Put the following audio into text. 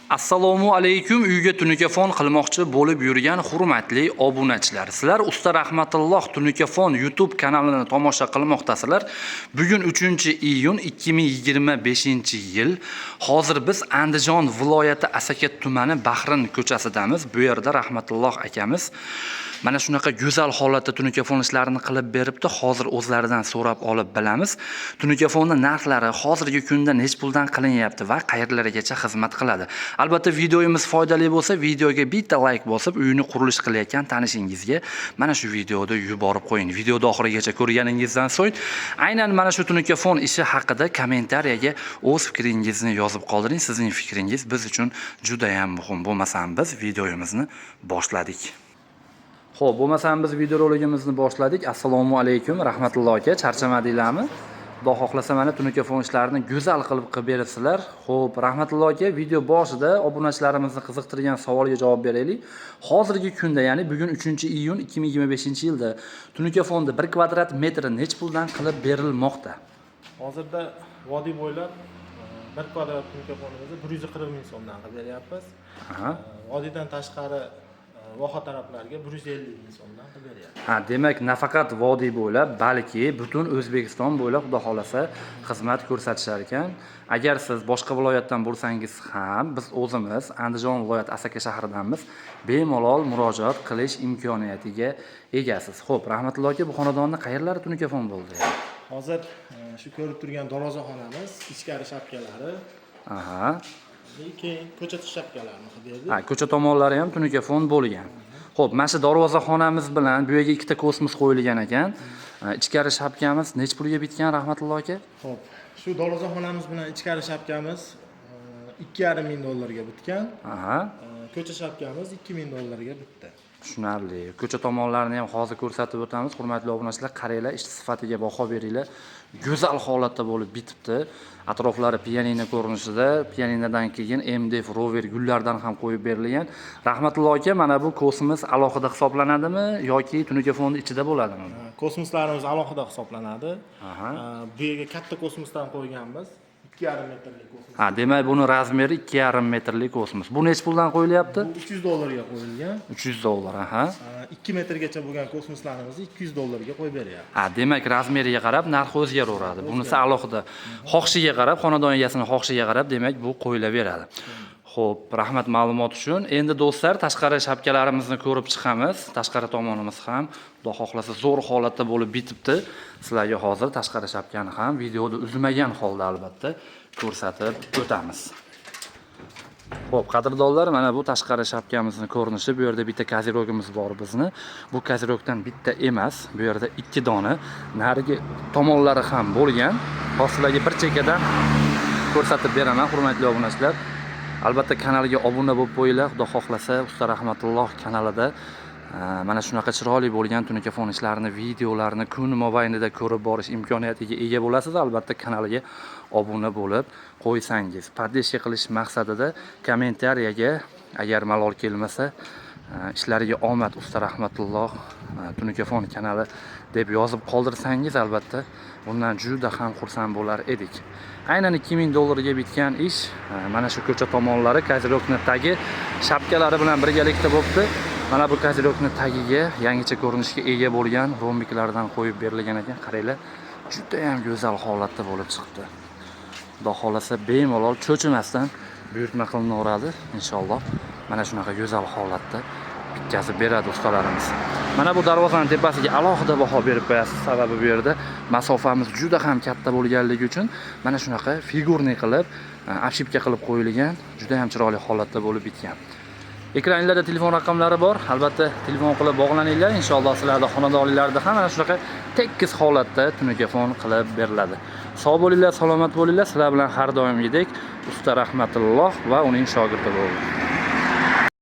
Assalomu alaykum, uyga tunukafon qilmoqchi bo'lib yurgan hurmatli obunachilar. Sizlar Usta Rahmatulloh Tunukafon YouTube kanalini tomosha qilmoqdasizlar. Bugun 3-iyun 2025-yil. Hozir biz Andijon viloyati Asaka tumani Bahrin ko'chasidamiz. Bu yerda Rahmatulloh akamiz mana shunaqa go'zal holatda tunukafon ishlarini qilib beribdi. Hozir o'zlaridan so'rab olib bilamiz. Tunukafonni narxlari hozirgi kunda nech puldan qilinyapti va qayerlargacha xizmat qiladi. Albatta, videomiz foydali bo'lsa, videoga bitta like bosib, uyini qurilish qilayotgan tanishingizga mana shu videoni yuborib qo'ying. Videoni oxirigacha ko'rganingizdan so'ng aynan mana shu tunukafon ishi haqida kommentariyaga o'z fikringizni yozib qoldiring. Sizning fikringiz biz uchun juda ham muhim. Bo'lmasam, biz videomizni boshladik. Xo'p, bo'lmasam biz videoroligimizni boshladik. Assalomu alaykum, Rahmatulloh aka, charchamadinglarmi? Xudo xohlasa, mana tunukafon ishlarini go'zal qilib qilib beribsizlar. Xo'p, Rahmatulloh aka, video boshida obunachilarimizni qiziqtirgan savolga javob beraylik. Hozirgi kunda, ya'ni bugun 3-iyun 2025-yilda tunukafonni 1 kvadrat metri nech puldan qilib berilmoqda? Hozirda vodiy bo'ylab 1 kvadrat tunukafonimizni 140 000 so'mdan qilib beryapmiz. Vodiydan tashqari voha taraflarga 150 000 so'mdan qilib beryapmiz. Ha, demak, nafaqat vodiy bo'ylab, balki butun O'zbekiston bo'ylab, Xudo xohlasa, xizmat ko'rsatishar ekan. Agar siz boshqa viloyatdan bo'lsangiz ham, biz o'zimiz Andijon viloyati Asaka shahridanmiz. Bemalol murojaat qilish imkoniyatiga egasiz. Xo'p, Rahmatulloh aka, bu xonadonni qayerlari tunukafon bo'ldi? Hozir shu ko'rib turgan darvozaxonamiz ichkari shapkalari, keyin ko'cha shapkalarini qilib berdik. Ha, ko'cha tomonlari ham tunukafon bo'lgan. Xo'p, mana shu darvozaxonamiz bilan bu yerga ikkita kosmos qo'yilgan ekan. Ha, ichkari shapkamiz nech pulga bitgan, Rahmatulloh aka? Xo'p, shu darvozaxonamiz bilan ichkari shapkamiz 2,5 ming dollarga bitgan. Ko'cha shapkamiz 2000 dollarga bitdi. Tushunarli. Ko'cha tomonlarini ham hozir ko'rsatib o'tamiz. Hurmatli obunachilar, qaranglar, ish sifatiga baho beringlar. Go'zal holatda bo'lib bitibdi. Atroflari pianino ko'rinishida, pianinodan keyin MDF rover gullardan ham qo'yib berilgan. Rahmatulloh aka, mana bu kosmos alohida hisoblanadimi yoki tunukafonni ichida bo'ladimi? Kosmoslarimiz alohida hisoblanadi. Bu yerga katta kosmosdan qo'yganmiz. 2,5 metrlik kosmos. Ha, demak, buni razmeri 2,5 metrlik kosmos. Bu nech puldan qo'yilyapti? Bu 300 dollarga qo'yilgan. 300 dollar, aha. 2 metrgacha bo'lgan kosmoslarimizni 200 dollarga qo'yib beryapmiz. Ha, demak, razmeriga qarab narxi o'zgaraveradi. Bunisi alohida. Xohishiga qarab, xonadon egasini xohishiga qarab, demak, bu qo'yilaveradi. Xo'p, rahmat ma'lumot uchun. Endi, do'stlar, tashqari shapkalarimizni ko'rib chiqamiz. Tashqari tomonimiz ham, Xudo xohlasa, zo'r holatda bo'lib bitibdi. Sizlarga hozir tashqari shapkani ham videoda uzmagan holda, albatta, ko'rsatib o'tamiz. Xo'p, qadrdonlar, mana bu tashqari shapkamizni ko'rinishi. Bu yerda bitta козырёк imiz bor bizni. Bu козырёк dan bitta emas, bu yerda ikki dona. Narigi tomonlari ham bo'lgan. Hozir sizlarga bir chekkadan ko'rsatib beraman, hurmatli obunachilar. Albatta, kanalga obuna bo'lib qo'yinglar. Xudo xohlasa, Usta Rahmatulloh kanalida mana shunaqa chiroyli bo'lgan tunukafon ishlarini, videolarini kun mobaynida ko'rib borish imkoniyatiga ega bo'lasiz. Albatta, kanalga obuna bo'lib qo'ysangiz. Поддержка qilish maqsadida kommentariyaga, agar malol kelmasa, "Ishlariga omad, Usta Rahmatulloh tunukafon kanali" deb yozib qoldirsangiz, albatta, bundan juda ham xursand bo'lar edik. Aynan 2000 dollarga bitgan ish, mana shu ko'cha tomonlari, козырёк ni tagi shapkalari bilan birgalikda bo'libdi. Mana bu козырёк ni tagiga yangicha ko'rinishga ega bo'lgan rombiklardan qo'yib berilgan ekan. Qaranglar, juda ham go'zal holatda bo'lib chiqibdi. Xudo xohlasa, bemalol cho'chimasdan buyurtma qilinaveradi inshaalloh. Mana shunaqa go'zal holatda bitkazib beradi ustalarimiz. Mana bu darvozani tepasiga alohida baho berib qo'yasiz, sababi bu yerda masofamiz juda ham katta bo'lganligi uchun mana shunaqa фигурный qilib, обшивка qilib qo'yilgan, juda ham chiroyli holatda bo'lib bitgan. Ekranlarda telefon raqamlari bor, albatta, telefon qilib bog'laninglar. Inshaalloh, sizlarda xonadonlarda ham mana shunaqa tekis holatda tunukafon qilib beriladi. Sog' bo'linglar, salomat bo'linglar. Sizlar bilan har doimgidek Usta Rahmatulloh va uning shogirdi bo'ldi.